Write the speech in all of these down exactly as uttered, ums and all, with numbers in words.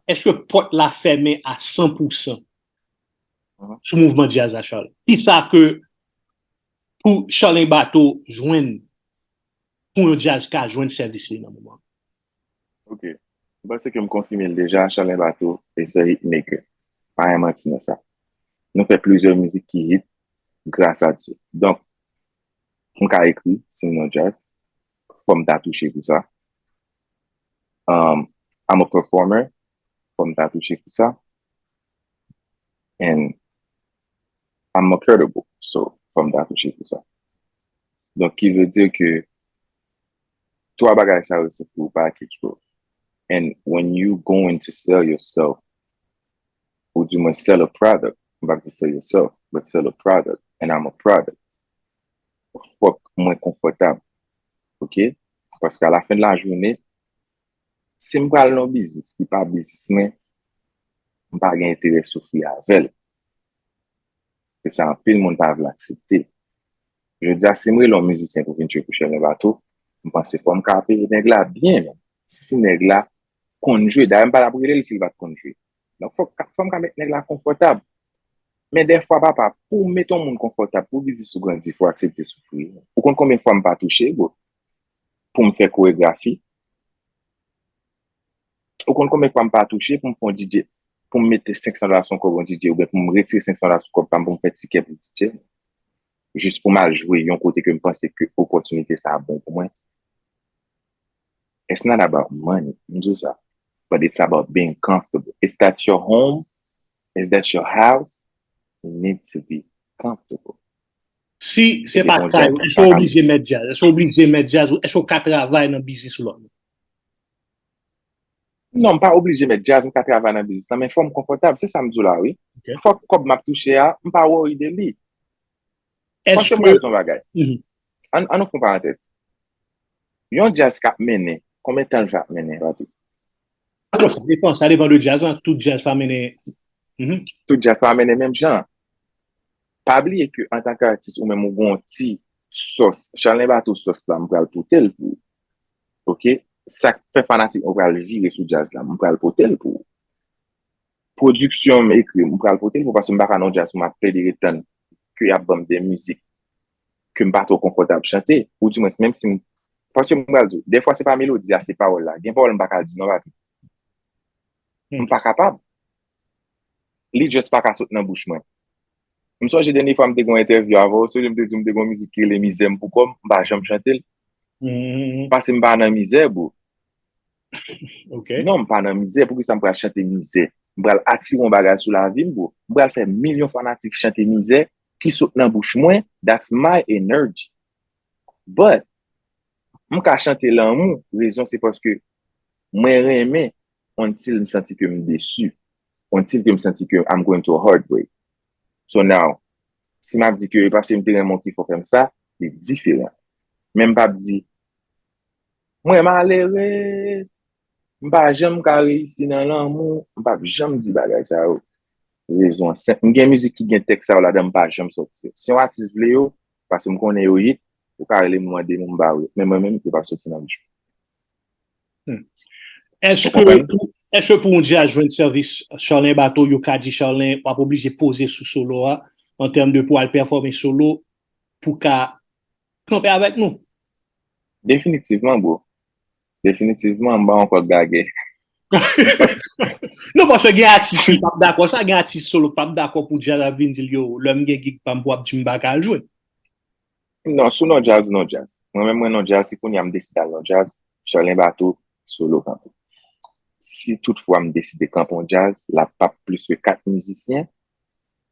èske pòt la fèmen a san pou san sou mouvman djaz la, Charles? Kisa ke pou Charlin Bato jwenn pou yon djaz ka jwenn sèvis li nan moman? Ok. M panse ke m konfime l deja, Charlin Bato e se hitmaker. Pa gen manti nan sa. Nou fè plizyè mizik ki hit gras a Dye. Donk, m ka ekri si m nan djaz, fò m ta touche pou sa. Um, I'm a performer, fò m ta touche pou sa. And I'm marketable, so fò m ta touche pou sa. Donk, ki vle di ke twa bagay sa yo se pou package, bro. And when you going to sell yourself, ou di mwen sell a product, m pa di sell yourself, but sell a product, and I'm a product. Fòk mwen konfòtab, ok? Paske a la fen de la jounen, si m pral nan biznis ki pa biznis mwen, m pa gen enterè soufri avè l. Se sa anpil moun pa vle aksepte. Jodi a, si m rele yon mizisyen pou vin jwe pou Charlin Bato, m panse fò m ka peye nèg la byen, men si nèg la konn jwe, dayè m pa t ap rele l si l pa t konn jwe. Donk, fò, fò m ka met nèg la konfòtab. Men dèfwa, papa, pou w met yon moun konfòtab, pou biznis ou grandi, fò w aksepte soufri. Ou konn konbyen fwa m pa touche, bro? Pou m fè koregrafi. Ou konn konbyen fwa m pa touche pou m fè yon D J, pou m mete senk san dola sou yon kòb yon D J, oubyen pou m retire senk san dola sou kòb pa m pou m fè tikè pou D J? Jis pou m al jwe yon kote ke m panse ke opòtinite sa a bon pou mwen. It's not about money, m di w sa. But it's about being comfortable. Is that your home? Is that your house? You need to be comfortable. Si se pa kay ou, èske w oblije mèt djaz? Èske w oblije mèt djaz? Èske w ka travay nan biznis ou lòt moun? Non, m pa oblije mèt djaz, m ka travay nan biznis lan, men fò m konfòtab, se sa m di w la, wi. Fòk kòb m ap touche a, m pa worry de li. Paske m pral di yon bagay. Ann, ann nou fè yon parantèz. Yon djaz k ap mennen, konbyen tan l fè ap mennen, Patrick? Sa depan, sa depan de djaz lan. Tout djaz pa mennen. Tout djaz pa mennen menm jan. Pa bliye ke antanke atis ou menm ou gen yon ti sòs, Charlin Bato sòs la, m pral pote l pou ou. Ok? Sa k fè fanatik mwen pral vire sou djaz la, m pral pote l pou ou. Pwodiksyon m ekri, m pral pote l pou ou, paske m pa ka nan yon djaz pou m ap plede ret tann ke y ap ban m de mizik ke m pa twò konfòtab chante, ou di mwens, menm si m, paske m pral di w, dèfwa se pa melodi a, se pawòl la. Gen pawòl m pa ka di non, papi. M pa kapab. Li just pa ka sot nan bouch mwen. M sonje dènye fwa m te gen yon entèvyou avè w, sonje m te di w m te gen yon mizik ki rele Mizè m pou kò m, m pa janm chante l. Paske m pa nan mizè, bro. Non, m pa nan mizè, poukisa m pral chante mizè? M pral atire yon bagay sou lavi m, bro. M pral fè milyon fanatik chante mizè ki sot nan bouch mwen, that's my energy. But, m ka chante lanmou, rezon se paske mwen renmen until m santi ke m desi, until ke m santi ke I'm going through a heartbreak. So now, si m ap di ke e paske m te renmen w ki fè w fè m sa, li diferan. Men m p ap di, mwen malere, m pa janm ka reyisi nan lanmou, m p ap janm di bagay sa yo. Rezon an senp. M gen mizik ki gen tèks sa yo ladan, m pa janm sòti yo. Si yon atis vle yo, paske m konnen yo hit, ou ka rele m mande m, m ba w yo. Men mwen menm, yo p ap soti nan bouch mwen. Èske pou, èske pou yon djaz jwenn sèvis Charlin Bato, yo ka di Charlin, w ap oblije poze sou solo a, an tèm de pou al pèfòme solo, pou ka kanpe avèk nou? Definitivman, bro. Definitivman, m pa ankò gage. Non, paske gen atis ki p ap dakò sa, gen atis solo k p ap dakò pou djaz ap vin di l, yo, lè m gen gig pa m pou ap di m pa ka al jwe. Non, sou non djaz, non djaz. Mwen menm, mwen non djaz, si kounye a m deside al non djaz, Charlin Bato, solo kanpe. Si toutfwa m deside kanpe yon djaz, l ap p ap plis ke kat mizisyen,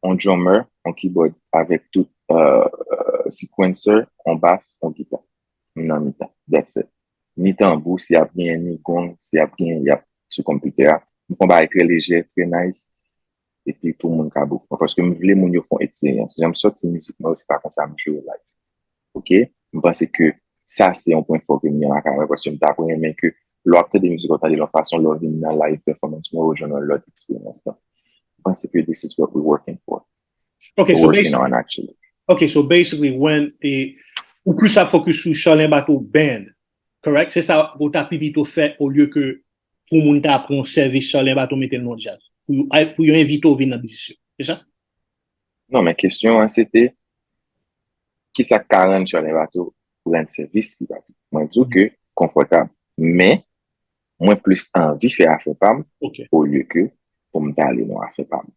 yon drummer, yon keyboard avèk tout uh, sequencer, yon bas, yon gita. M nan mitan. That's it. Ni tanbou, si y ap genyen, ni gong, si y ap genyen, y ap sou konpitè a. M fè yon bagay trè lejè, trè nice. Epi pou moun ka book mwen. Paske m vle moun yo fè yon eksperyans. Jan m sòti mizik mwen yo, se pa konsa m jwe live. Ok? M panse ke sa se yon pwen fò ke m gen lakay mwen, paske m t ap renmen ke lè w ap tande mizik ou tande l yon fason, lè w vin nan live performance mwen, ou jwenn yon lòt eksperyans. M panse ke this is what we working for. Ok, so basically, okay, so basically, when e, ou plis ap focus sou Charlin Bato band, correct? Se sa ou ta pi pito fè olye ke pou moun ta pran sèvis Charlene Bato mete l nan djaz. Pou, pou yo envite w vin nan biznis yo. Se sa? Non, men kesyon an se te, kisa k ka rann Charlene Bato rann sèvis li pa di. Mwen di w ke konfòtab. Men, mwen plis anvi fè afè pa m Ok. Olye ke pou m ta ale nan afè pa m.